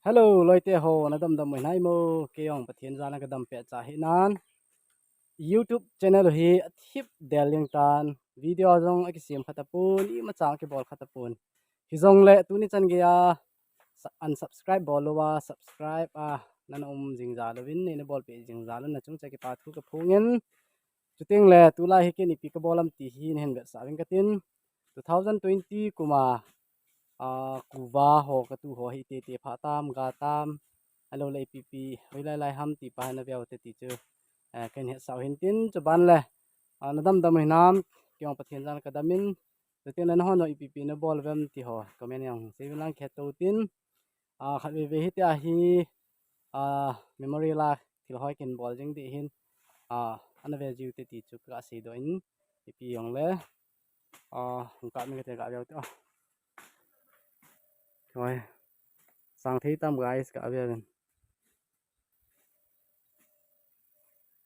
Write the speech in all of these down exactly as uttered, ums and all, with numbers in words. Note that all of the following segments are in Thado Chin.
Hello, loite ho, na damdam u hinai mo, kei jong Pathen jal a ka dam pehcha hinan. YouTube channel hi a thip del jeng tan, video jong a kisem kha tapon, imacha a kibol kha tapon. Hijongle tuni chan geiya sa-, unsubscribe bol louva, subscribe a, nana um jing jal uvin, neina bolpeh jing jal un na chungchang kipa thu ka phongin. Chuteng le, tulai hi ken ipi ka bol am ti hi nahin vetsah uving katin. Two thousand twenty kum a, ah, kuva ho ka tu ho hi tete pha tam, ga tam, ahilou le ipi ipi, hoilai lai ham ti pa hi na veu te ti chu, eh, kahin hetsah u hin tin, chuban le, ah, na damdam u hinam, kei jong Pathen jal a ka dam in, chuteng le nahon jong ipi ipi na bol uvem ti ho, comment jong sei uvin lang khet tou tin, ah, khatvei vei hitia hi, ah, memory la thil hoi kin bol jing ding hin, ah, ana ve jiu te ti chu ka seidoh in, ipi jong le, ah, hung kap in kate ka veu te, ah. Hoi. Sang thei tam guys, ka veu in.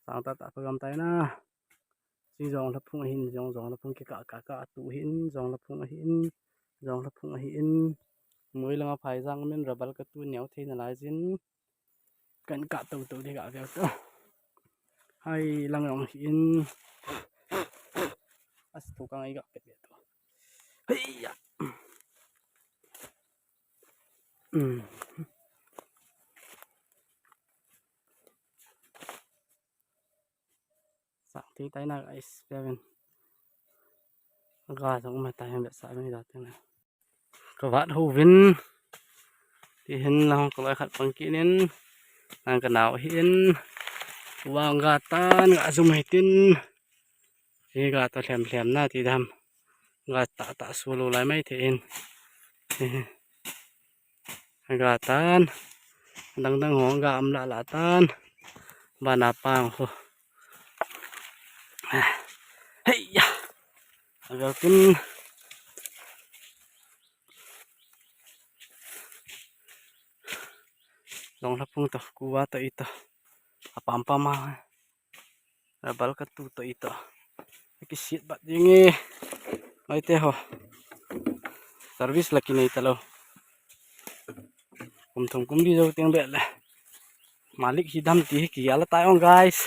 Sang tah tah pha gam tai na. Chi jong la phung ahin, jong, jong la phung kikah, kah, kah, tu hin, jong la phung ahin, jong la phung ahin. Noi langa phai jang min rabal ka tu neo thei nalai jin. Kan kah tou tou di ka veu to. Hai lang jong hin. As tu kang ai ka pet to. Hei ya. Hmm. Sang thei tai na guys, pia vin. Ga jong ma tai, vetsah vin da te na. Ka vat ho vin. Ti hin lang ka loi khat pang kit in. Nang ka nao hin. Vang ga tan, ga jum hitin. Hi ga ta lhem lhem na ti dam. Ga tah tah su lou lai mai thei in. Ga tan. Dang dang ho ga um lah lah tan. Bana pang ho. Hei ya. Avel tin. Jong la phung to, kuva to ito. Apam pam a. Rabal ka tu to ito. Kisit bat ding e. Oi te ho. Service la kinei talou. Kum thum kum li jou teng beh le. Malik hi dam ti hi kigel tai ong guys.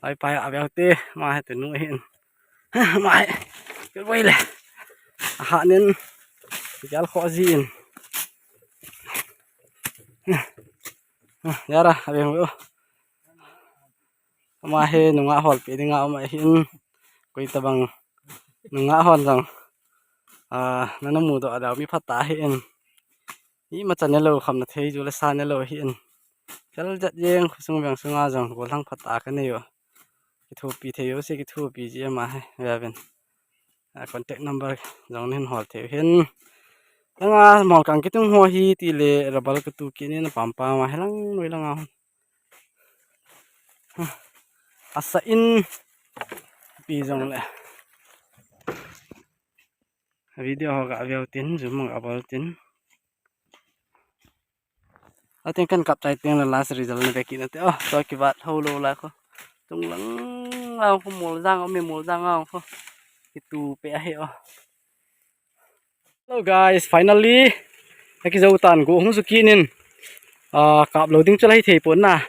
Oi pai a veu te, ma he tu nu hin. Ma he. Ke boi le. Aha nen. Kigel kho ji in. Yara, a veu. Ama hi nungah hol pe dinga ama hin koi tabang nungah hol jong. Ah, nana mudoh a dau mi phatah hin. Imacha nelou kham na thei ju le sa nelou hin. Chal jat jeng khosung veng sunga jong golhang phatah ka nei u. Kithopi thei u se kithopi ji ama hi vevin. Ah, contact number jong nin hol thei u hin. Langa mol kang kitung ho hi ti le rabal ka tu kit in apam pam a helang noi langa. Asa in pi jong le. Video ho ga veu tin, zoom ga bol tin. Atin kan kap tai teng le last result na veki na te. Oh, to kivat ho lou la ko. Tung lang la ko mol jang, me mol jang ko. Kitu pe ahi o. Hello guys, finally. Aki jou tan go hung su kinin. Ah, kap lou ding chu lai thei pon na.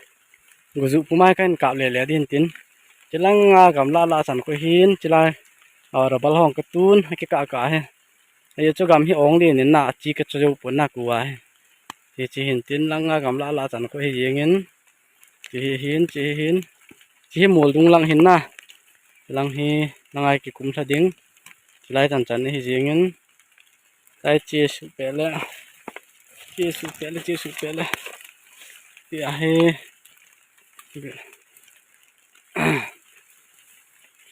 Go ju pu mai kan kap le le din tin. Chilang a gamla la chan ko hin, chilai. Ah, rabal hong ka tun, aki ka ka he. Ayo chu gam hi ong le nin na, chi ka chu jou pon na ku a he. Chi chi hin tin lang a gamla la chan ko hi jeng in. Chi hi hin, chi hi hin. Chi hi mol dung lang hin na. Lang hi, lang ai kikum thla ding. Chilai chan chan hi jeng in. Tai chi su pe le. Chi su pe le, chi su pe le. Ti a hi.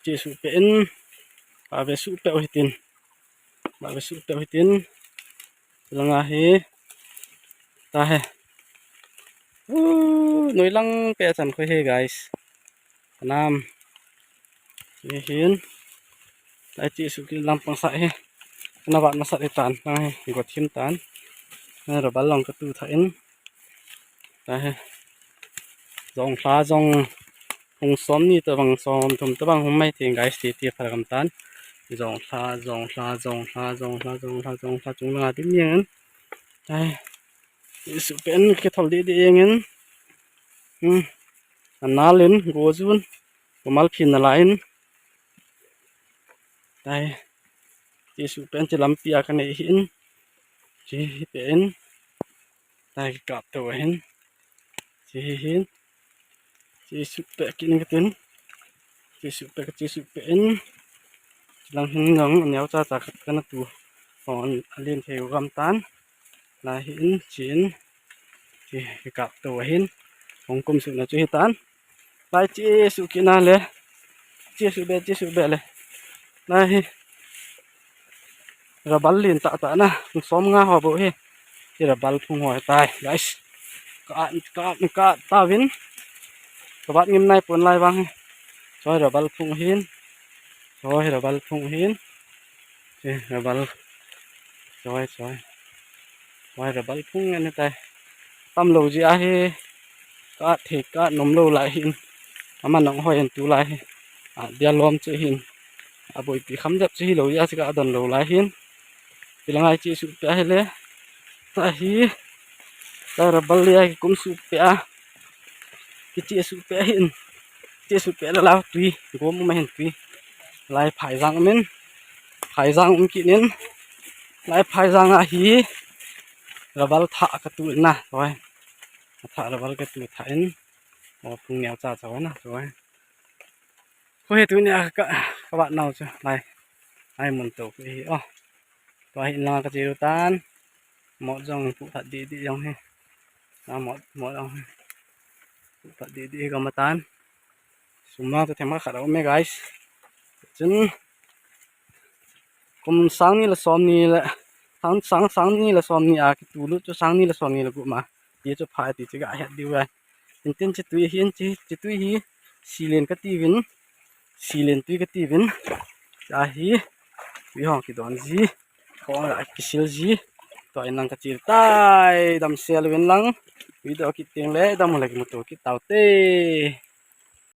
Chi su pe in. Pa ve su pe u hitin. Ba ve su pe u hitin. Langa hi. Ta he. Uh, noi lang pe chan khoi he guys. Kanam. Hi hin. Tai chi su ki lam pang sa he. Na vat ma sa he tan. Lang he. Got him tan. Na rabal long ka tu tha in. Ta he. Jong hla jong hung som ni tabang som thum tabang hung mai thei guys ti ti pha gam tan. Jong hla, jong hla, jong hla, jong hla, jong hla, jong hla chung langa dim yang. Ai, isuh pen kithol didi jengin. Hmm. Analin, gojun, gomal phin nalaiyin. Ai, isuh pen chi lampi a kanei hin. Chi pen. Ai, kikap to hin. Chi hin. Chi suh pe kin katin. Chi suh pe, chi suh pe in. Lang hin nang neo cha cha khat kana tu. On alin thei u gam tan. Lai hin chin. Chi kap to hin. Hong kum suh na chu hi tan. Lai chi suh kina le. Chi suh be, chi suh be le. Lai hi. Rabal lin tah tah na, som nga ho bou hi. Hi rabal phung ho tai, guys. Ka, ka, ka ta vin. Ka bat ngim nai pon lai vang hi. Choi rabal phung hin. Choi rabal phung hin. Hi rabal. Choi, choi. Choi rabal phung ani tai. Tam lo ji a hi. Ka thei ka nom lo lai hin. Ama nong hoi en tu lai hi. A dia lom che hin. A boipi kham dep che hi lo ya che ka don lo lai hin. Pilang ai chi suh pe a hi le. Ta hi. Ta rabal le ai kum suh pe a. Ki chi suh pe a hin. Chi suh pe la la tui. Gom ma hin tui. Lai phai jang min. Phai jang um ki nin. Lai phai jang a hi. Rabal tha ka tu na. Oi. Tha rabal ka tu tha in. O phung neo cha cha na. Oi. Ko he tu ni a ka, ka bat nau chu. Lai. Lai mun to ko hi. O. Ko hi na ka chi ru tan. Mot jong pu that di di jong hi. Na mot, mot jong hi. Pu that di di ka ma tan. Sum na to them ka khat a um e, guys. Chun. Kum sang ni le som ni le. Sang, sang, sang ni le som ni a ki tu lut chu sang ni le som ni le gup ma. Ti chu phai ti chu ga het diu ai. Tin tin chi tui hin chi, chi tui hi. Silen ka ti vin. Silen tui ka ti vin. Cha hi. Tui hong ki don ji. Hong la ki sil ji. To in lang ka chil tai. Dam sel vin lang. Video ki ting le. Dam le ki mu tu ki tau te.